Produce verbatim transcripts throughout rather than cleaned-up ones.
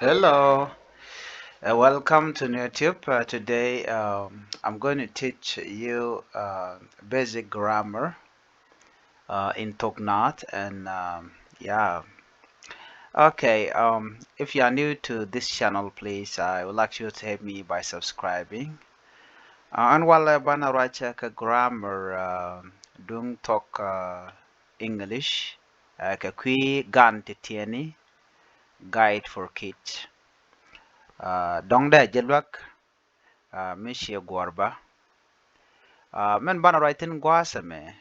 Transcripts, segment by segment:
Hello, uh, welcome to YouTube. Uh, today, um, I'm going to teach you, uh, basic grammar, uh, in Thok Naath, and, um, yeah. Okay, um, if you are new to this channel, please, I would like you to help me by subscribing. Uh, ɛn walɛ banɛ ruacɛ kɛ grammar, uh, duŋ Thok, uh, English, uh, kɛ kui̱ gan ti tiɛni, Guide for Kids. Uh, dɔ̱ŋ dee jɛ luäk, uh, mi ciɛ guɔ̱r bä. Uh, min banɛ ruac thi̱n gua̱a̱th ɛmɛ,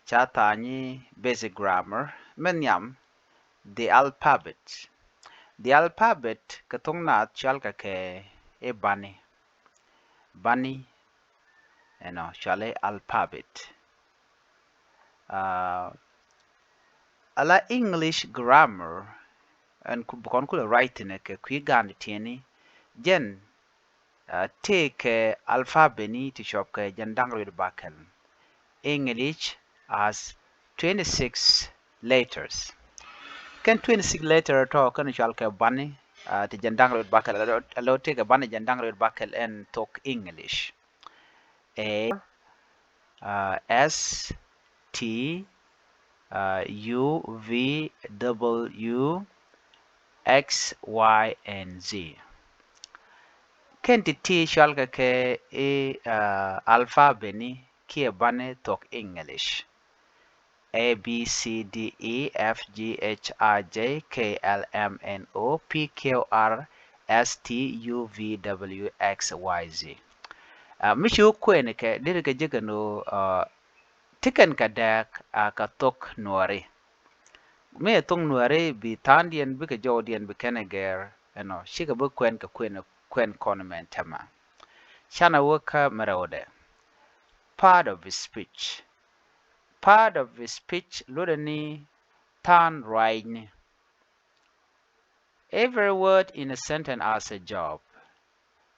ca tha̱a̱ŋ i̱ basic grammar, min nhiam the alphabet. The alphabet kɛ Thok Naath cɔalkɛ kɛ i̱ bani. Bani, you know, cɔali alphabet. Uh, ala English grammar, ɛn ku-, bi kɔn kulɛ ruac thi̱n kɛ kui̱ gan ti tiɛni, jɛn, uh, tëëkɛ alphabet ni ti cuɔp kɛ jɛn da̱ŋ rɛw wi̱cdɛ bäkɛl. English has twenty-six letters. Kɛn twenty-six letter tɔ kɛn cɔalkɛ bani, uh, ti jɛn da̱ŋ rɛw wi̱cdɛ bäkɛl, alo, alo tëëkɛ bani jɛn da̱ŋ rɛw wi̱cdɛ bäkɛl ɛn Thok English. A, uh, S, T, uh, U, V, W, X, Y, and Z. Kɛn ti ti cɔalkɛ kɛ i̱, uh, alphabet ni kiɛ bani Thok English. A, B, C, D, E, F, G, H, I, J, K, L, M, N, O, P, Q, R, S, T, U, V, W, X, Y, Z. Uh, mi ci wä kuɛn kɛ, deri kɛ jekɛ ni, uh, ti kɛn kɛ dɛɛk, uh, kɛ Thok Nuɔri. Mi ɛ Thok Nuɔri bi tha̱a̱ŋdiɛn, bikɛ jɔwdiɛn, bi kɛn ɛ gɛr, you know, cikɛ bi kuɛn kɛ kuɛn, kuɛn kɔn mɛn tɛmɛ. Canɛ wä kä mi rɛwdɛ. Part of speech. Part of speech luɔtdɛ ni tha̱a̱n ruacni. Every word in a sentence has a job.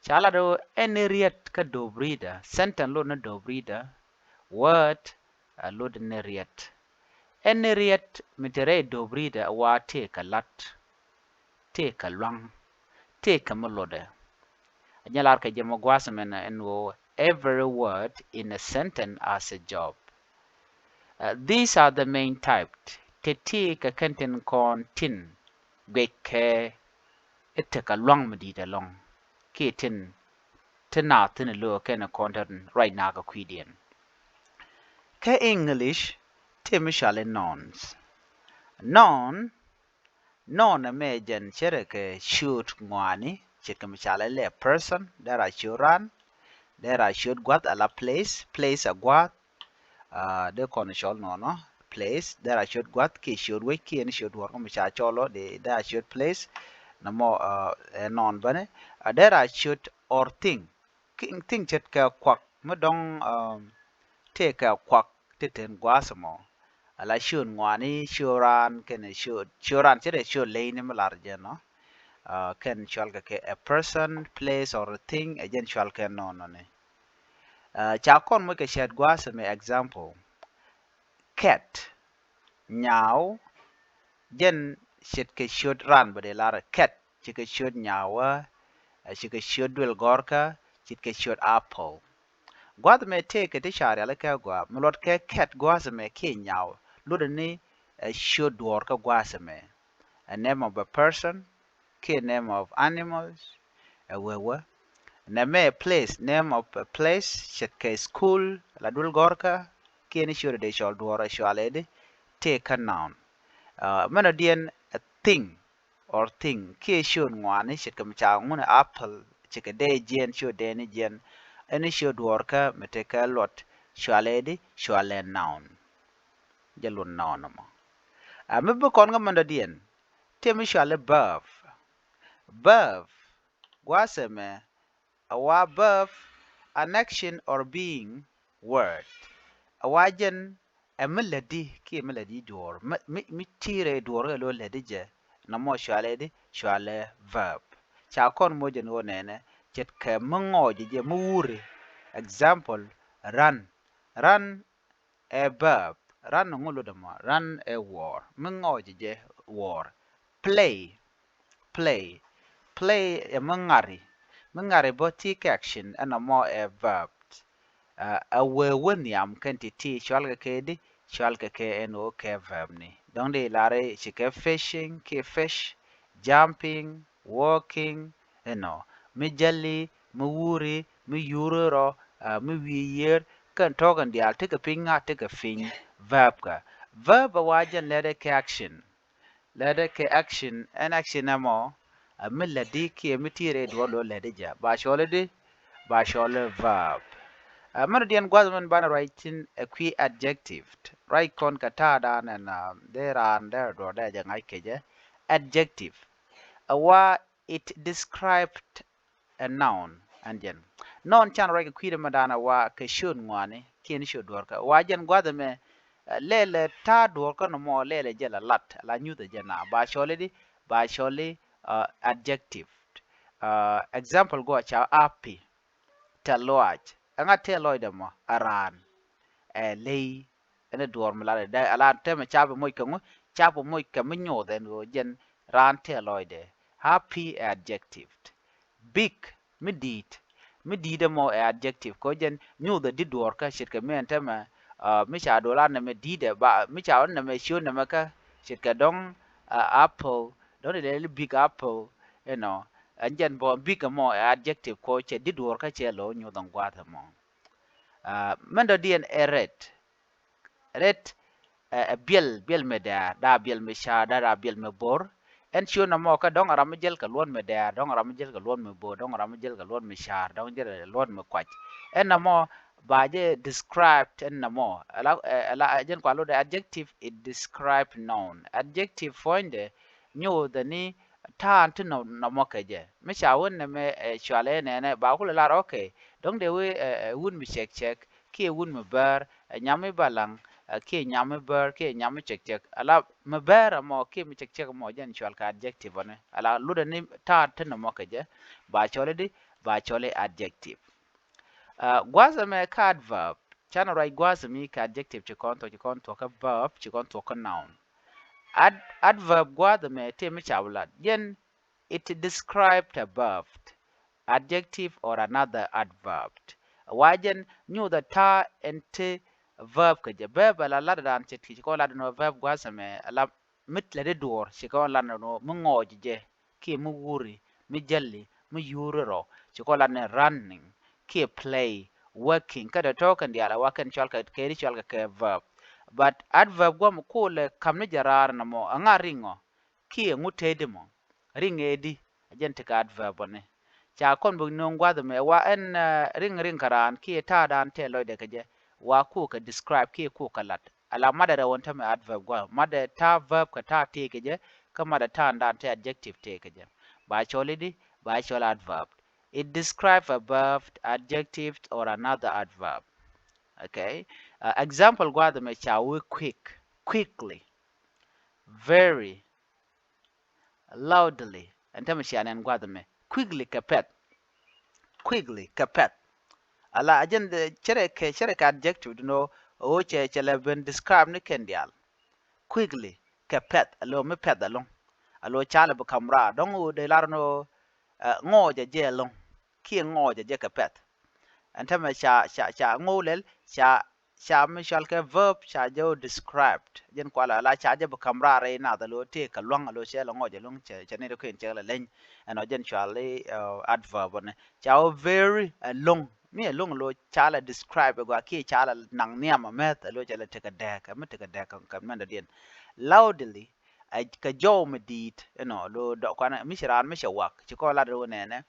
Ca lat ɣöö ɛn ni riet kä do̱p ri̱tdä, sentence luɔt ni do̱p ri̱tdä, word, uh, luɔt ni riet. Ɛn ni riet mi te rɛy do̱p ri̱tdä a wa tëëkɛ lat, tëëkɛ lua̱ŋ, tëëkɛ mi luɔtdɛ. A nyɛ lar kɛ jɛ mɔ gua̱a̱th mɛn ɛn ɣöö every word in a sentence has a job. Uh, these are the main type. Te ti kɛ kɛn tin kɔn tin guic kɛ i̱ tekɛ lua̱ŋ mi di̱i̱t ɛlɔ̱ŋ kiɛ tin, tin naath thi̱n ɛ lo̱o̱ kɛn ɛ kɔn te ruac naath kɛ kui̱diɛn. Kä English, tëë mi cɔal i̱ nouns. Noun, noun ɛmɛ jɛn ce̱tkɛ ciöt ŋɔaani, ce̱tkɛ mi cɔal i̱ lɛ person, dee ra ciöt raan, dee ra ciöt gua̱th ala place, place a gua̱th, uh, dee kɔn cɔl nɔnɔ, place, dee ra ciöt gua̱th kiɛ ciöt wec kiɛ ni ciöt duɔ̱ɔ̱r kä mi ca cɔl ɔ, dee, dee ra ciöt place, nɔmɔ, uh, ɛ noun bäni, uh, dee ra ciöt or thing, thing, thing ce̱tkɛ kuak, mi dɔ̱ŋ, um, tëëkɛ kuak ti ten gua̱a̱th ɛmɔ. Ala ciöt ŋɔaani, ciöt raan, kɛnɛ ciöt, ciöt raan ce̱tkɛ ciöt leyni mi lar jɛn ɔ. Uh, kɛn cɔalkɛ kɛ a person, place or a thing, ɛ jɛn cɔalkɛ nɔnɔni. Uh, ca kɔn moc kɛ cɛɛt gua̱a̱th ɛmɛ example. Cat, nyaaw, jɛn ce̱tkɛ ciöt raan bä dee lar ɛ cat, ce̱tkɛ ciöt nyaawä, ɛ ce̱tkɛ ciöt duël gɔ̱rkä, ce̱tkɛ ciöt apple. Gua̱a̱th ɛmɛ tëëkɛ ti ca rialikä gua̱a̱, mi luɔt kɛ cat gua̱a̱th ɛmɛ kiɛ nyaaw, luɔtdɛ ni ɛ ciöt duɔ̱ɔ̱r kä gua̱a̱th ɛmɛ. A name of a person, kiɛ name of animals, ɛ wee wee. Nɛmɛ place, name of a place, ce̱tkɛ school, la duël gɔ̱rkä, kiɛ ni ciötdɛ dee cɔl duɔ̱ɔ̱r ɛ cɔalɛ di, tëëkä noun. Uh, mɛnɔ diɛn a thing, or thing, kiɛ ciöt ŋɔaani, ce̱tkɛ mi ca ŋun ɛ apple, ce̱tkɛ dee jiɛn, ciöt dee ni jiɛn, ɛn ni ciöt duɔ̱ɔ̱rkä mi tekɛ luɔt, cɔalɛ di, cɔalɛ noun. Jɛ luɔt noun ɛmɔ. Uh, mi bi kɔn kä mɛnɔ diɛn, tëë mi cɔal i̱ verb. Verb, gua̱a̱th ɛmɛ, a wa verb, an action or being word. A wa jɛn ɛ mi lätdi kiɛ mi lätdi duɔ̱ɔ̱r, mi, mi, mi ti̱i̱rɛ duɔ̱ɔ̱r kɛ lo̱ lätdi jɛ, nɔmɔ cɔalɛ di, cɔalɛ verb. Ca kɔn moc jɛn ɣöö nɛnɛ, ce̱tkɛ mi ŋɔɔc jɛ, mi wuri. Example, run. Run ɛ verb. Run ŋu luɔt ɛmɔ? Run ɛ wäär. Mi ŋɔɔc jɛ wäär. Play. play. Play ɛ mi ŋari. Mi ŋari bä ti kɛ action ɛn ɔ mɔ ɛ verb. Ɛ wee wä nhiam kɛn ti ti cual kɛ kɛ di cual kɛ kɛ ɛn ɣöö kɛ verb ni. Dɔ̱ŋ di lar i̱ ci kɛ fishing kiɛ fish, jumping, walking, you know, mi jäli, mi wuri, mi yuri rɔ, mi wi̱i̱ yiër, kɛn tɔ̱ kɛn diaal tekɛ piny ŋa̱ tekɛ piny. Verb kä, verb ɛ wa jɛn lɛt ɛ kɛ action. Lɛt ɛ kɛ action, ɛn action ɛmɔ ɛ mi lätdi kiɛ mi ti̱i̱ rɛy duɔ̱ɔ̱r lo̱ lätdi jɛ ba cɔl i̱ di, ba cɔl i̱ verb. Ɛ mɛn diɛn gua̱th mɛn banɛ ruac thi̱n ɛ kui̱ adjective. Ruac kɔn kɛ ta̱a̱ da̱a̱n ɛn dee raan dee duɔ̱ɔ̱r dee jɛ ŋa̱c kecɛ. Adjective ɛ wa it described a noun. Ɛn jɛn noun can ruac kɛ kui̱dɛ mɛ da̱a̱n ɛ wa kɛ ciöt ŋuani kiɛn ciöt duɔ̱ɔ̱rkä wa jɛn gua̱th ɛmɛ. Lɛlɛ ta̱a̱ duɔ̱ɔ̱rkä nɔmɔ lɛlɛ jɛ la lat la nyuthɛ jɛ na ba cɔl i̱ di, ba cɔl i̱ adjective. Example guɔ ca happy, tɛl lɔaac. Ɛŋa tɛl lɔcdɛ mɔ? Ɛ raan. Ɛ ley. Ɛn ɛ duɔ̱ɔ̱r mi lat ɛ dee ala tɛmɛ cap ɛ moc kɛ ŋu? Cap ɛ moc kɛ mi nyoth ɛn ɣöö jɛn raan tɛl lɔcdɛ. Happy ɛ adjective. Big, mi di̱i̱t. Mi di̱i̱t ɛmɔ ɛ adjective kɛ ɣöö jɛn nyoth ɛ di̱t duɔ̱ɔ̱rkä ce̱tkɛ mi ɛn tɛmɛ. Mi ca duɔl an nɛmɛ di̱i̱t ɛ ba mi ca ɣän nɛmɛ ciöt nɛmɛ kä ce̱tkɛ dɔ̱ŋ apple. Dɔ̱ŋ di lɛl big apple, you know. Ɛn jɛn bɔ big ɛmɔ ɛ adjective kɛ ɣöö cɛ di̱t duɔ̱ɔ̱rkä cɛ lo̱ nyoth ɛn gua̱a̱th ɛmɔ. Mɛn dɔ̱diɛn ɛ red. Red ɛ biɛl, biɛl mi dɛ̈ɛ̈r, da̱a̱ biɛl mi ca̱a̱r, da̱a̱ biɛl mi bo̱r. Ɛn ciö nɔmɔ kä dɔ̱ŋ ram mi jäl kɛ luɔ̱n mi dɛ̈ɛ̈r, dɔ̱ŋ ram mi jäl kɛ luɔ̱n mi bo̱r, dɔ̱ŋ ram mi jäl kɛ luɔ̱n mi ca̱a̱r, dɔ̱ŋ jäl kɛ luɔ̱n mi kuac. Ɛn nɔmɔ ba jɛ described ɛn nɔmɔ. Ala, ala jɛn kua lotdɛ adjective, it describe noun. Adjective puɔ̱nydɛ nyothɛ ni ta̱a̱n ti nɔmɔ kɛ jɛ. Mi ca wä nɛmɛ cualɛ nɛnɛ ba kulɛ lar, okay. Dɔ̱ŋ dee wee wun mi cɛk cɛk kiɛ wun mi bäär, ɛ nyam mi balaŋ kiɛ nyam mi bäär kiɛ nyam mi cɛk cɛk. Ala mi bäär ɛmɔ kiɛ mi cɛk cɛk ɛmɔ jɛn cual kɛ adjective ɔni. Ala lotdɛ ni ta̱a̱ ti nɔmɔ kɛ jɛ ba cɔl i̱ di, ba cɔl i̱ adjective. Gua̱a̱th ɛmɛ kä adverb. Canɛ ruac gua̱a̱th ɛmi kɛ adjective ci kɔn thuɔ̱k, ci kɔn thuɔ̱k kä verb, ci kɔn thuɔ̱k kä noun. Ad, adverb gua̱a̱th ɛmɛ tëë mi ca bi lat jɛn it described a verb, adjective or another adverb. Wa jɛn nyothɛ ta̱a̱ ɛn ti verb kɛ jɛ. Verb ala lat dan ce̱t kiɛ ci kɔn lat dan verb gua̱a̱th ɛmɛ ala mi lɛ di duɔ̱ɔ̱r ci kɔn lat dan mi ŋɔɔc jɛ kiɛ mi wuri, mi jäli, mi yuri rɔ. Ci kɔn lat ni running kiɛ play, working. Kä dee tɔ̱ kɛn diaal a wa kɛn cual kɛ kɛ di cual kɛ kɛ verb. But adverb gua̱a̱th ɛmɔ kulɛ kam ni jɛ raar nɔmɔ, ɛŋa riŋɔ? Kiɛ ŋu tëëdi mɔ? Riŋ ëëdi. A jɛn ti kɛ adverb ɔni. Ca kɔn bi nööŋ gua̱th ɛmɛ wa ɛn riŋ, riŋ kɛ raan kiɛ ta̱a̱ dan tɛl lɔcdɛ kɛ jɛ. Wa kukɛ describe kiɛ kukɛ lat. Ala matdɛ rɛw ɛn tämɛ adverb gua̱th. Matdɛ ta̱a̱ verb kɛ ta̱a̱ tëë kɛ jɛ, kä matdɛ ta̱a̱ dan tëë adjective tëë kɛ jɛ. Ba cɔl i̱ di, ba cɔl adverb. It describe a verb, adjective or another adverb. Okay. Example gua̱th ɛmɛ ca wee quick, quickly, very, loudly. Ɛn tämɛ cia nɛn gua̱th ɛmɛ. Quickly kɛ pɛ̈th. Quickly kɛ pɛ̈th. Ala a jɛn cɛ rɛ kɛ, cɛ rɛ kɛ adjective dun ɣöö cɛ, cɛ lɛ ben describe ni kɛn diaal. Quickly kɛ pɛ̈th, a lo̱ mi pɛ̈th ɛlɔ̱ŋ. A lo̱ ca lɛ bi kam raar, dɔ̱ŋ ɣöö dee lar ni ɣöö ŋɔɔc a jɛ ɛlɔ̱ŋ kiɛ ŋɔɔc a jɛ kɛ pɛ̈th. Ɛn tämɛ ca, ca, ca ŋo̱o̱k lɛl ca, ca mi cɔal kɛ verb ca jɛ wä described. Jɛn kualɛ ala ca jɛ bi kam raar rɛy nath a lo̱ tëë kɛ lua̱ŋ a lo̱ cɛ lɛ ŋɔc a lua̱ŋ cɛ, cɛ ni dee kuën cɛ lɛ leny. Ɛn ɔ jɛn cɔal i̱ adverb ɔni ca wä very ɛlɔ̱ŋ. Mi ɛlɔ̱ŋ a lo̱ ca lɛ describe ɛ gɔaa kiɛ ca lɛ naŋ nhiam a mɛth a lo̱ cɛ lɛ tekɛ dɛɛk ɛ mi tekɛ dɛɛk kɛ mɛn dɔ̱diɛn. Loudly ɛ kɛ jɔw mi di̱i̱t, you know, lo̱ dɔ̱ kuan mi ci raan mi cɛ wak ci kɔn lat rɛ wä nɛnɛ.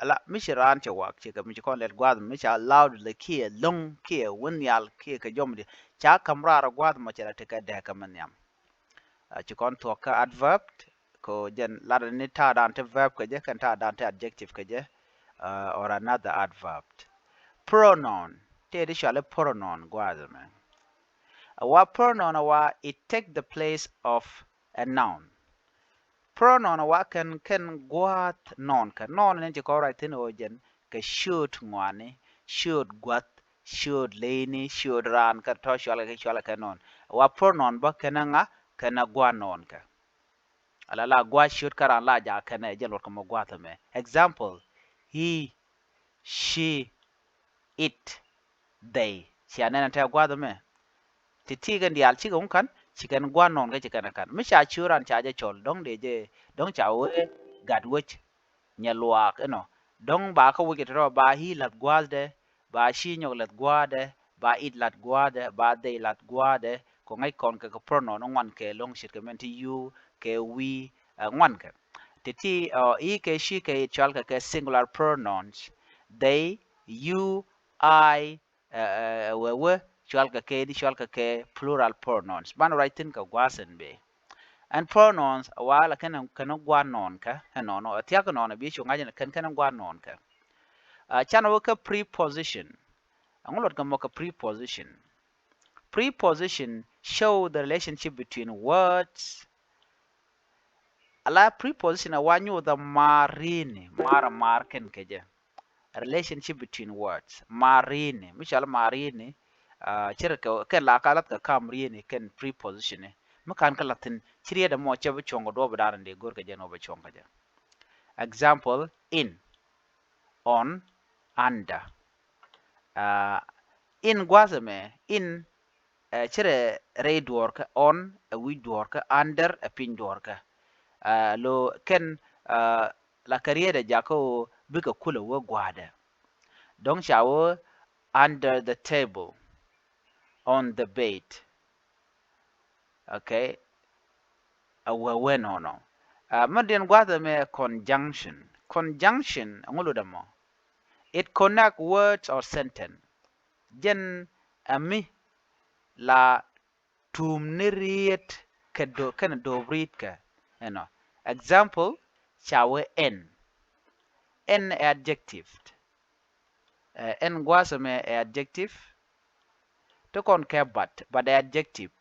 Ala mi ci raan cɛ wak ci kɛ mi ci kɔn lɛt gua̱a̱th mi ca loudly kiɛ loŋ kiɛ wä nhial kiɛ kɛ jɔmdi ca ka̱m raar gua̱a̱th mɔ cɛ la tekɛ dɛɛkä mi nhiam. Ci kɔn thuɔ̱k kä adverb kɛ jɛn lat ni ta̱a̱ dan ti verb kɛ jɛ kɛn ta̱a̱ dan ti adjective kɛ jɛ. Or another adverb. Pronoun tëë di cɔal i̱ pronoun gua̱a̱th mɛ. A wa pronoun a wa it take the place of a noun. Pronoun a wa kɛn, kɛn gua̱a̱th noun kɛ. Noun ni ci kɔn ruac thi̱n ɣöö jɛn kɛ ciööt ŋuani, ciööt gua̱th, ciööt leyni, ciööt raan kä tɔ̱ cualkɛ kɛ, cualkɛ kɛ noun. A wa pronoun bä kɛn a ŋa? Kɛn a gua̱a̱th noun kɛ. Ala la gua̱a̱th ciöt kä raan la jakä nɛ jɛ luɔt kɛ mɔ gua̱a̱th ɛmɛ. Example, he, she, it, they. Cia nɛn a tɛ gua̱a̱th ɛmɛ. Ti ti kɛn diaal cikɛ wun ka̱n, ci kɛn gua̱a̱th nɔɔn kä ci kɛn ɛ ka̱n. Mi ca ciöt raan ca jɛ cɔl, dɔ̱ŋ dee jɛ, dɔ̱ŋ ca wee gat wec, nyɛ luaak inɔ. Dɔ̱ŋ ba kä wec kɛ tɔ̱tɔ̱ ba he la̱th gua̱a̱thdɛ, ba she nyɔk la̱th gua̱a̱thdɛ, ba it la̱th gua̱a̱thdɛ, ba they la̱th gua̱a̱thdɛ. Kɔ ŋäc kɔn kɛ kɛ pronoun ŋuan kɛ lo̱ŋ ce̱tkɛ mɛn ti you, kɛ we, ɛ, ŋuan kɛ. Ti ti, ɔ, he kɛ she kɛ it cɔal kɛ kɛ singular pronouns. They, you, I, ɛ, ɛ, ɛ, wee, wee, cɔal kɛ kɛ di, cɔal kɛ kɛ plural pronouns. Banɛ ruac thi̱n kɛ gua̱a̱th ɛn bëë. Ɛn pronouns a wa la kɛn, kɛn gua̱a̱th nɔɔn kɛ, ɛnɔnɔ, ɛ thia̱k nɔɔn a bi cu ŋa̱c ɛn kɛn, kɛn gua̱a̱th nɔɔn kɛ. Ɛ, canɛ wä kä preposition. Ɛŋu luɔt kɛ mɔ kɛ preposition? Preposition show the relationship between words. Ala preposition a wa nyuuth a maar ri̱i̱ni, maar a maar kɛn kɛ jɛ. Relationship between words. Maar ri̱i̱ni. Mi cɔal maar ri̱i̱ni, ɛ, cɛ rɛ kɛ, kɛn la ka lath kɛ kam ri̱i̱ni kɛn preposition ni. Mi kan kä la̱thi̱n, ci riet ɛmɔ cɛ bi cuɔ̱ŋ kɛ duɔ̱ɔ̱p dan in dee go̱r kɛ jɛ ni wä bi cuɔ̱ŋ kɛ jɛ. Example, in, on, under. Ɛ, in gua̱a̱th ɛmɛ, in, ɛ, ci rɛ rɛy duɔ̱ɔ̱rkä, on ɛ wi̱c duɔ̱ɔ̱rkä, under ɛ piny duɔ̱ɔ̱rkä. Ɛ, lo kɛn, ɛ, la kɛ riet ɛ jakä ɣöö bikɛ kulɛ wä gua̱a̱dɛ. Dɔ̱ŋ ca wä under the table, on the bed. Okay. A wee wee nɔnɔ. Ɛ, mɛ diɛn gua̱a̱th ɛmɛ conjunction. Conjunction ɛŋu lotdɛ mɔ? It connect words or sentence. Jɛn ɛ mi la tuum ni riet kɛ do, kɛnɛ do̱p riet kɛ, you know. Example, ca wee ɛn. Ɛn ɛ adjective. Ɛ, ɛn gua̱a̱th ɛmɛ ɛ adjective. Ti kɔn kɛ but, but ɛ adjective.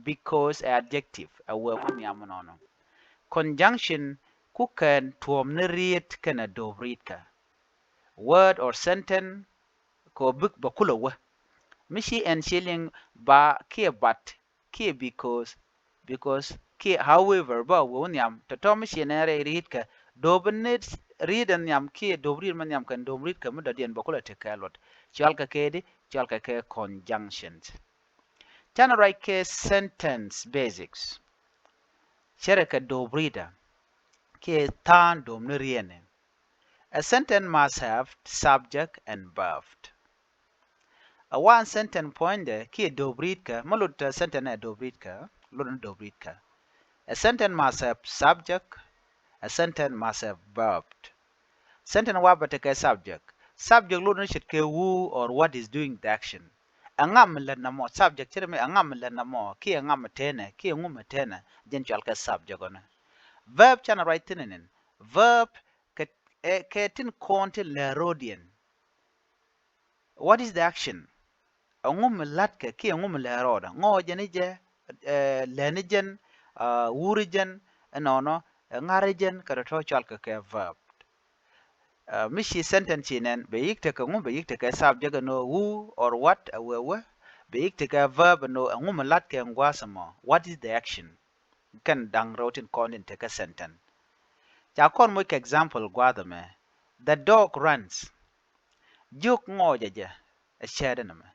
Because ɛ adjective. Ɛ wee wä nhiam nɔnɔ. Conjunction ku kɛn tuɔm ni riet kɛnɛ do̱p riet kɛ. Word or sentence kɛ ɔ bik bɛ kulɛ wä. Mi ci ɛn ci liŋ ba kiɛ but kiɛ because, because kiɛ however, ba wee wä nhiam, tɔ̱tɔ̱ mi ci nɛn rɛy ri̱i̱t kɛ, do̱p ni ri̱i̱t ɛn nhiam kiɛ do̱p ri̱i̱t mi nhiam kɛn do̱p ri̱i̱t kɛ mi dɔ̱diɛn bɛ kulɛ tekɛ luɔt. Cɔal kɛ kɛ di, cɔal kɛ kɛ conjunctions. Canɛ ruac kɛ sentence basics. Cɛ rɛ kɛ do̱p ri̱i̱t ɛ kiɛ tha̱a̱ŋ do̱p ni ri̱i̱t ɛn. A sentence must have subject and verb. A wa ɛn sentence puɔ̱nydɛ kiɛ do̱p ri̱i̱t kɛ, mi lot ɛ sentence ɛ do̱p ri̱i̱t kɛ, lot ni do̱p ri̱i̱t kɛ. A sentence must have subject, a sentence must have verb. Sentence wa bɛ tekɛ subject. Subject lot ni ce̱tkɛ who or what is doing the action. Ɛ ŋa mi lät nɔmɔ, subject ce̱t mi ɛ ŋa mi lät nɔmɔ, kiɛ ɛ ŋa mi tënɛ, kiɛ ŋu mi tënɛ, jɛn cɔal kɛ subject ɔnɛ. Verb canɛ ruac thi̱n ɛn. Verb kɛ, ɛ, kɛ tin kɔn tin lɛ rɔɔdiɛn. What is the action? Ɛŋu mi la̱tkɛ kiɛ ɛŋu mi lɛ rɔɔdɛ? Ŋɔɔcɛ ni jɛ, ɛ, lɛ ni jɛn, ɛ, wuri jɛn, ɛnɔnɔ, ɛ, ŋa̱ri jɛn, kɛ tɔ̱tɔ̱ cɔal kɛ kɛ verb. Ɛ, mi ci sentence ci nɛn, bɛ yik tekɛ ŋu, bɛ yik tekɛ subject ɛn ɣöö who or what, ɛ wee wee, bɛ yik tekɛ verb ɛn ɣöö ɛŋu mi la̱tkɛ ɛn gua̱a̱th ɛmɔ, what is the action? Kɛn da̱ŋ rɛw tin kɔn tin tekɛ sentence. Ca kɔn moc kɛ example gua̱a̱th ɛmɛ. The dog runs. Jiök ŋɔɔcɛ jɛ ɛ cɛɛt ɛn ɛmɛ.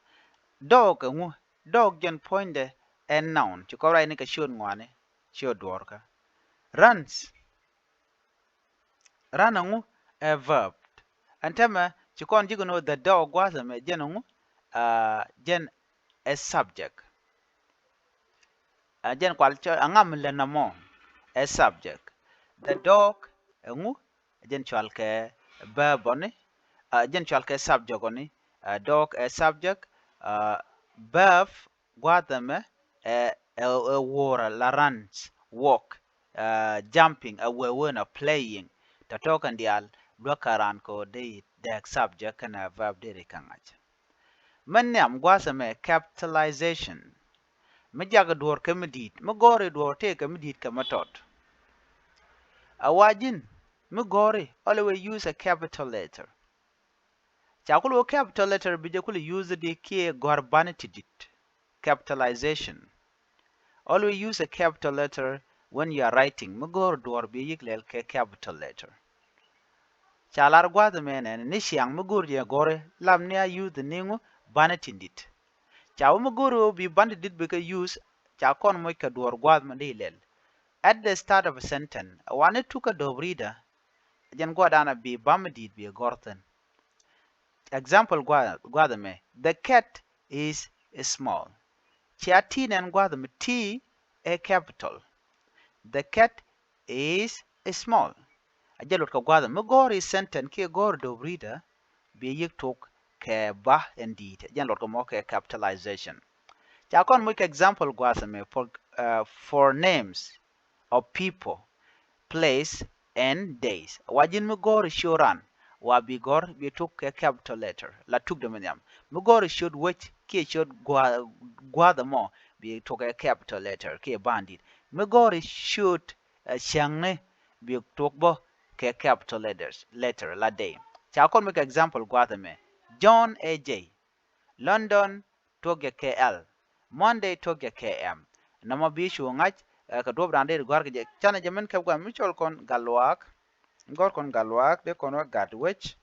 Dog ɛŋu, dog jɛn puɔ̱nydɛ ɛ noun. Ci kɔn ruac ni kɛ ciöt ŋuani, ciöt duɔ̱ɔ̱rkä. Runs. Run ɛŋu ɛ verb. Ɛn täämɛ ci kɔn ji̱ kɛ ni ɣöö the dog gua̱a̱th ɛmɛ jɛn ɛŋu, aa, jɛn ɛ subject. Aa, jɛn kual cɔl ɛ ŋa mi lät nɔmɔ ɛ subject. The dog ɛŋu, jɛn cɔal kɛ verb ɔni, aa, jɛn cɔal kɛ subject ɔni, aa, dog ɛ subject, aa, verb gua̱a̱th ɛmɛ ɛ, ɛ, ɛ wuɔrä la runs, walk, ɛ, jumping, ɛ wee wee nɔ playing. Tɔ̱tɔ̱ kɛn diaal luäk kɛ raan kɛ ɣöö dee dääk subject kɛnɛ verb deri kɛ ŋa̱c. Min nhiam gua̱a̱th ɛmɛ capitalization. Mi jakä duɔ̱ɔ̱r kɛ mi di̱i̱t, mi gɔ̱ri duɔ̱ɔ̱r tëëkɛ mi di̱i̱t kɛ mi tɔt. A wa ji̱n mi gɔ̱ri always use a capital letter. Ca kul wä capital letter bi jɛ kul use di kiɛ gɔ̱a̱r bani ti di̱t. Capitalization. Always use a capital letter when you are writing, mi go̱o̱r duɔ̱ɔ̱r bi yik lɛl kɛ capital letter. Ca lar gua̱a̱th mɛ nɛn ni ciaŋ mi go̱o̱r jɛ go̱ri lam ni a use ni ŋu banɛ tin dit. Ca wä mi go̱o̱r wä bi banɛ tin dit bi kɛ use, ca kɔn moc kɛ duɔ̱ɔ̱r gua̱a̱th mɛ di lɛl. At the start of a sentence, wani tuk kɛ dɔ̱p reader, jɛn gua̱a̱th danɛ bi bam mi dit bi gɔ̱r thin. Example gua̱a̱th, gua̱a̱th mɛ, the cat is small. Cia ti nɛn gua̱a̱th mɛ, ti ɛ capital. The cat is small. A jɛ luɔt kɛ gua̱a̱th mɛ go̱o̱r i̱ sentence kiɛ go̱o̱r dɔ̱p reader bi yik tuk kɛ ba ɛn di̱i̱t. A jɛ luɔt kɛ mɔ kɛ capitalization. Ca kɔn muc kɛ example gua̱a̱th mɛ for, uh, for names of people, place and days. Wa ji̱n mi go̱o̱r i̱ ciöt ran, wa bi gɔ̱r bi tuk kɛ capital letter, la tuk dee mi nhiam. Mi go̱o̱r i̱ ciöt wec kiɛ ciöt gua̱-, gua̱a̱th ɛmɔ, bi tuk kɛ capital letter kiɛ bandit. Mi go̱o̱r i̱ ciöt, eh, cäŋni, bi tuk bä kɛ capital letters, letter, la day. Ca kɔn mi kɛ example gua̱a̱th ɛmɛ. John ɛ J. London tuɔk jɛ kɛ L. Monday tuɔk jɛ kɛ M. Nɔmɔ bi cu ŋa̱c, eh, kɛ duɔ̱p dan dee gɔ̱a̱r kɛ jɛ. Canɛ jɛ min kɛp gua̱a̱th mi cɔl kɔn gatluaak. Gɔ̱r kɔn gatluaak dee kɔn wä gatwec.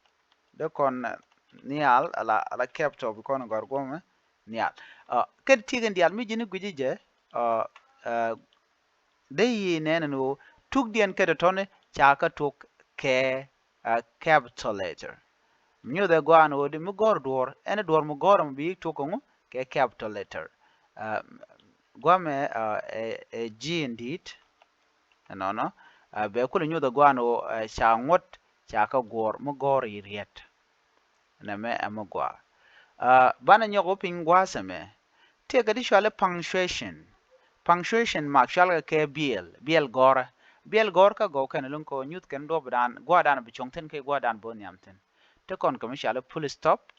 Dee kɔn, eh, nhial, ala, ala kɛp tɔp kɔn gɔ̱r guɔ̱mɛ nhial. Ah, kɛ ti kɛn diaal mi ji̱n gui̱ci jɛ, ah, eh, dee yi nɛn ni ɣöö tukdiɛn kɛ tɔ̱tɔ̱ni ca kɛ tuk kɛ, ah, capital letter. Mi nyuthɛ gua̱a̱n ɣöö di mi gɔ̱r duɔ̱ɔ̱r, ɛn duɔ̱ɔ̱r mi gɔ̱r mi bi tuk kɛ ŋu, kɛ capital letter. Ah, gua̱mɛ, ah, ɛ, ɛ ji̱ in di̱i̱t. Ɛnɔnɔ, ah, bɛ kulɛ nyuthɛ gua̱a̱n ɣöö, eh, ca ŋuɔ̱t ca kɛ guɔ̱ɔ̱r mi gɔ̱r i̱ riet. Nɛmɛ ɛ mi gɔaa. Ah, banɛ nyɔk wä piny gua̱a̱th ɛmɛ. Tëëkɛ ti cuali punctuation. Punctuation mark cualkɛ kɛ biɛl, biɛl gɔ̱rä. Biɛl gɔ̱rä kä gɔw kɛn luŋ kɛ nyuth kɛn duɔ̱p dan, gua̱a̱r dan bi cuɔ̱ŋ thi̱n kɛ gua̱a̱r dan bo̱o̱ nhiam thi̱n. Te kɔn kɛ mi cuali full stop,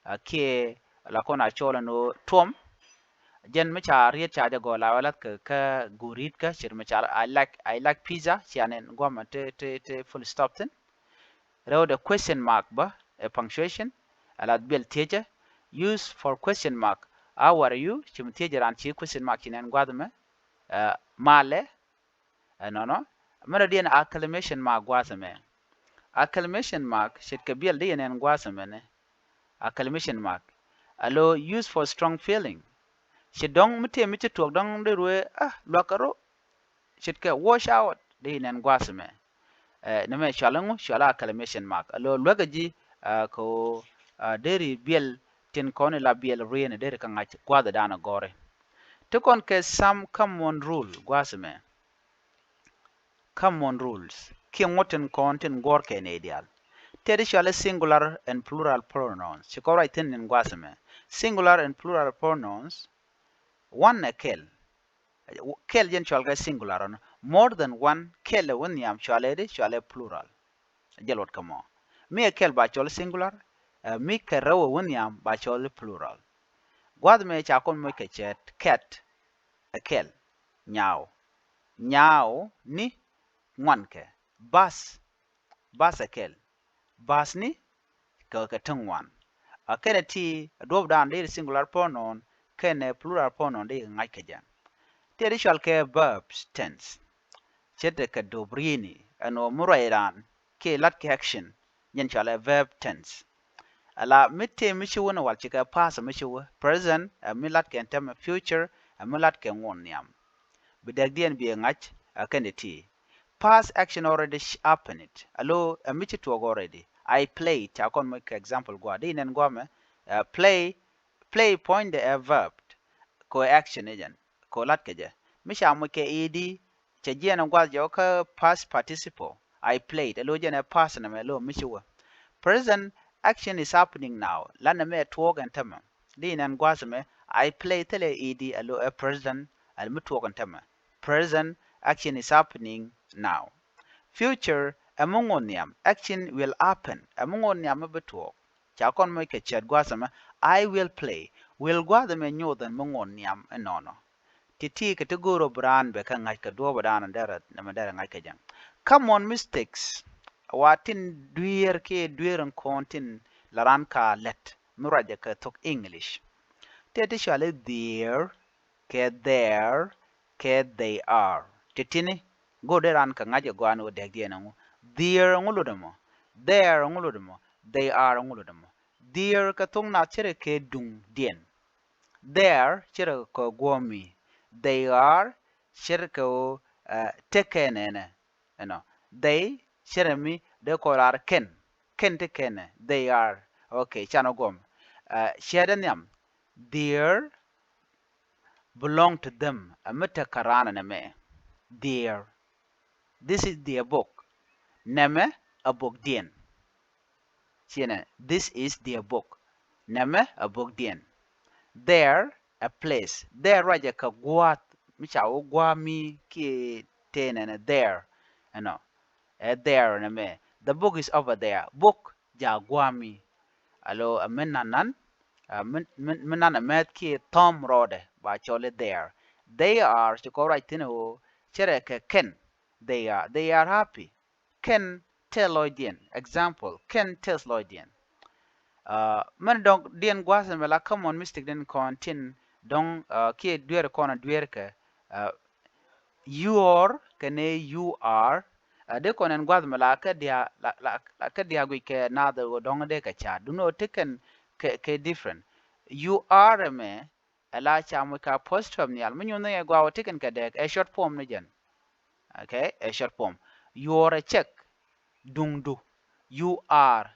ah, kiɛ la kɔn a cɔl ɛn ɣöö tuɔm. Jɛn mi ca riet ca jɛ gɔl a wä lath kɛ kä gurit kä cir mi ca, I like, I like pizza, cia nɛn guamɛ te, te, te full stop thi̱n. Rɛw dɛ question mark bä, ɛ punctuation, a la biɛl thiecä. Use for question mark, how are you? Ci mi thiecä ran ci question mark ci nɛn gua̱th mɛ, eh, malɛ, ɛnɔnɔ. Mɛn rɔ diɛn acclamation mark gua̱th mɛ. Acclamation mark ce̱tkɛ biɛl di yɛ nɛn gua̱th mɛ nɛ. Acclamation mark. A lo use for strong feeling. Ci dɔ̱ŋ mi tëë mi ci tuɔk dɔ̱ŋ di ruee, ah, luakä ro. Ce̱tkɛ watch out, di yɛ nɛn gua̱th mɛ. Eh, ni mɛ cual ŋu, cual acclamation mark. A lo luäkä ji̱, ah, kɛ ɣöö, ah, deri biɛl tin kɔn ila biɛl rien deri kä ŋa̱c gua̱th dan a gɔri. Ti kɔn kɛ some common rule gua̱th mɛ. Common rules. Kiɛ ŋuɔ̱t tin kɔn tin guɔ̱r kɛ nɛy diaal. Tëë di cual i̱ singular and plural pronouns. Ci kɔn ruac thi̱n in gua̱th mɛ. Singular and plural pronouns. One ɛ kɛl. Kɛl jɛn cual kɛ singular ɔnɔ. More than one, kɛl ɛ wä nhiam cual ɛ di, cual ɛ plural. Jɛ luɔt kɛ mɔ. Mi ɛ kɛl ba cɔl singular, eh, mi kɛ rɛw ɛ wä nhiam ba cɔl plural. Gua̱th mɛ ca kɔn moc kɛ cɛɛt, cat, ɛ kɛl, nyaaw. Nyaaw ni ŋuan kɛ. Bath, bath ɛ kɛl. Bath ni kɛ, kɛ ti ŋuan. A kɛnɛ ti duɔ̱p dan deri singular pronoun, kɛnɛ plural pronoun deri ŋa̱c kɛ jɛ. Tëë di cual kɛ verbs tense. Ce̱tkɛ duɔ̱p rieni, ɛn ɣöö mi ruac ran kiɛ lat kɛ action, jɛn cual ɛ verb tense. Ala mi tëë mi ci wä ni wal ci kɛ past mi ci wä, present ɛ mi lat kɛ ɛn tämɛ, future ɛ mi lat kɛ ŋuɔ̱n nhiam. Bi dɛkdiɛn bi ɛ ŋa̱c ɛ kɛn ti ti. Past action already sh-, happened. A lo ɛ mi ci tuɔɔk already. I played, ca kɔn moc kɛ example gua̱a̱. Di nɛn gua̱a̱ mɛ, eh, play, play puɔ̱nydɛ ɛ verb. Kɛ action ɛ jɛn. Kɛ lat kɛ jɛ. Mi ca moc kɛ ed, cɛ jiɛn ɛ gua̱a̱th jɛ wä kä past participle. I played. A lo jɛn ɛ past nɛmɛ lo mi ci wä. Present action is happening now. Lan nɛmɛ ɛ tuɔɔk ɛn tämɛ. Di nɛn gua̱a̱th mɛ, I play thilɛ ed a lo ɛ present, a mi tuɔɔk ɛn tämɛ. Present action is happening now. Future ɛ mi ŋuɔ̱n nhiam, action will happen, ɛ mi ŋuɔ̱n nhiam mi bi tuɔɔk. Ca kɔn moc kɛ cɛɛt gua̱a̱th mɛ, I will play. Will gua̱a̱th mɛ nyoth ɛn mi ŋuɔ̱n nhiam ɛnɔnɔ. Ti ti kɛ ti go̱o̱r ɔ bi raan bɛ kɛ ŋa̱c kɛ duɔ̱ɔ̱p ɔ daanɔ derɛ nɛmɛ derɛ ŋa̱c kɛ jɛ. Common mistakes. Wa tin dueer kiɛ dueer in kɔn tin la raan ka lɛt mi ruacɛ kɛ thok English. Tëë ti cuali their, kɛ their, kɛ they are. Titini go̱o̱r dee raan kɛ ŋa̱c ɛ gɔaa ni wä dɛkdiɛn ɛŋu. Their ɛŋu lotdɛ mɔ. Their ɛŋu lotdɛ mɔ. They are ɛŋu lotdɛ mɔ. Their kɛ thok nath ce̱tkɛ kɛ duŋdiɛn. Their ce̱tkɛ kɛ guɔ̱ɔ̱mi. They are ce̱tkɛ ɣöö tekɛ nɛnɛ. Ɛnɔ. They ce̱tkɛ mi dee kɔn lar kɛn. Kɛn ti kɛnɛ. They are. Okay, canɛ guɔ̱m. Ciɛtdɛ nhiam. Their belong to them. Ɛ mi tekɛ raan ɛnɛ mɛ. Their. This is their book. Nɛmɛ ɛ bokdiɛn. Ciɛnɛ, this is their book. Nɛmɛ ɛ bokdiɛn. Their, a place. Their ruacɛ kɛ gua̱a̱th mi ca wä gua̱a̱mi kiɛ tëë nɛnɛ their. Ɛnɔ. Ɛ their nɛmɛ. The book is over there. Book jaa gua̱a̱mi. Alo, ɛ mi nanan, ɛ mi, mi, mi nan ɛ mɛth kiɛ thɔm rɔɔdɛ ba cɔl i̱ their. They are, ci kɔn ruac thi̱n ɛ ɣöö ce̱tkɛ kɛn. They are, they are happy. Kɛn tɛth lɔcdiɛn. Example, kɛn tɛth lɔcdiɛn. Mɛn dɔ̱ŋ diɛn gua̱a̱th ɛmɛ la common mistake diɛn kɔn tin dɔ̱ŋ kiɛ dueer kɔn a dueer kɛ your kɛnɛ you are. Dee kɔn ɛn gua̱a̱th ɛmɛ la kä dia̱a̱, la, la, la kä dia̱a̱ guic kɛ naath ɛ ɣöö dɔ̱ŋ dee kɛ ca̱a̱t. Duundɛ ɣöö ti kɛn kɛ, kɛ different. You are ɛmɛ ɛ la ca moc kɛ apostrophe nhial. Mi nyuɔ̱n ni ɛ gɔaa wä ti kɛn kɛ dɛɛk, ɛ short form ni jɛn. Okay, ɛ short form. Your ɛ cɛk, duŋdu. You are,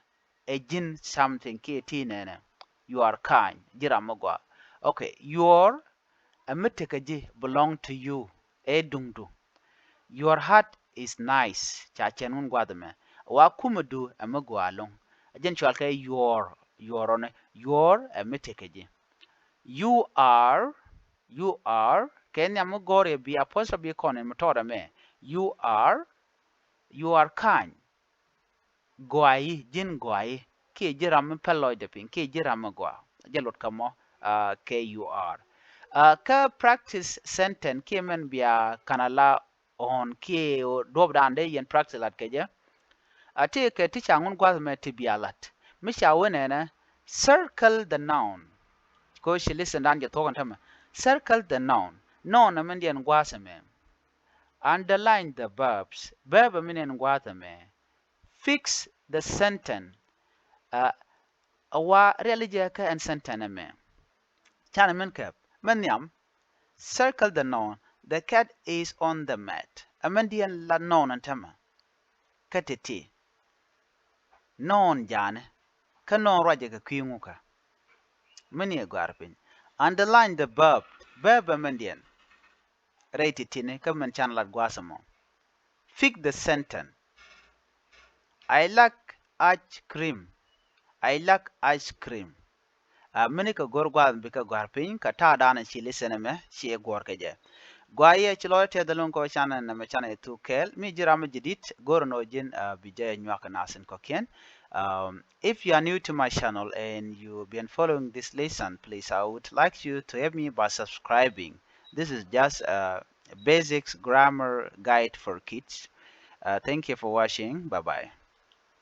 ɛ ji̱n something kiɛ ti nɛnɛ. You are kind, ji̱ ram mi gɔaa. Okay, your ɛ mi tekɛ ji̱, belong to you, ɛ duŋdu. Your hat is nice, ca cɛn ŋun gua̱th ɛmɛ. Wa kumɛdu ɛ mi gɔaa ɛlɔ̱ŋ. Ɛ jɛn cɔalkɛ your, your ɔnɛ, your ɛ mi tekɛ ji̱. You are, you are, kɛ nhiam mi gɔ̱r yɛ bi apostrophe bi kɔn in mi tɔɔt ɛmɛ. You are, you are kind. Gɔaayi, ji̱n gɔaayi. Kiɛ ji̱ ram mi päl lɔcdɛ piny, kiɛ ji̱ ram mi gɔaa. Jɛ lot kä mɔ kɛ you are. Kä practice sentence kiɛ mɛn bia kan a la ɣɔ̱n kiɛ duɔ̱pdan dee yɛn practice lat kɛ jɛ. A ti kɛ ti ca ŋun gua̱th mɛ ti bia lat. Mi ca wen ɛnɛ, circle the noun. Ko ci listen dan jɛ thuɔ̱k ɛn tämɛ. Circle the noun. Noun ɛmɛn diɛn gua̱th ɛmɛ. Underline the verbs. Verb ɛmɛn diɛn gua̱th ɛmɛ. Fix the sentence. A wa riali jɛ kä ɛn sentence ɛmɛ. Canɛ min kɛp mɛ nhiam. Circle the noun. The cat is on the mat. Ɛmɛn diɛn la noun ɛn tämɛ. Kä ti̱ti̱. Noun ja̱a̱nɛ. Kä noun ruacɛ kɛ kui̱ ŋukä. Min yɛ gɔ̱a̱r piny. Underline the verb. Verb ɛmɛn diɛn. Rɛy ti̱ti̱ni kä min can lat gua̱a̱th ɛmɔ. Fix the sentence. I like ice cream. I like ice cream. A mini kɛ go̱r gua̱a̱th bikɛ gɔ̱a̱r piny kɛ ta̱a̱ da̱a̱n ci listen ɛmɛ ci guɔ̱r kɛ jɛ. Gɔaa yɛ ci lɔc tɛth ɛlɔ̱ŋ kɔ can ɛn ɛmɛ can ɛ thuk kɛɛl mi ji̱ ram mi ji̱ di̱t go̱r ɛn ɣöö ji̱n bi jɛ nyuak kɛ nath in kɔ̱kiɛn. If you are new to my channel and you've been following this lesson, please, I would like you to help me by subscribing. This is just a basics grammar guide for kids. Thank you for watching. Bye bye.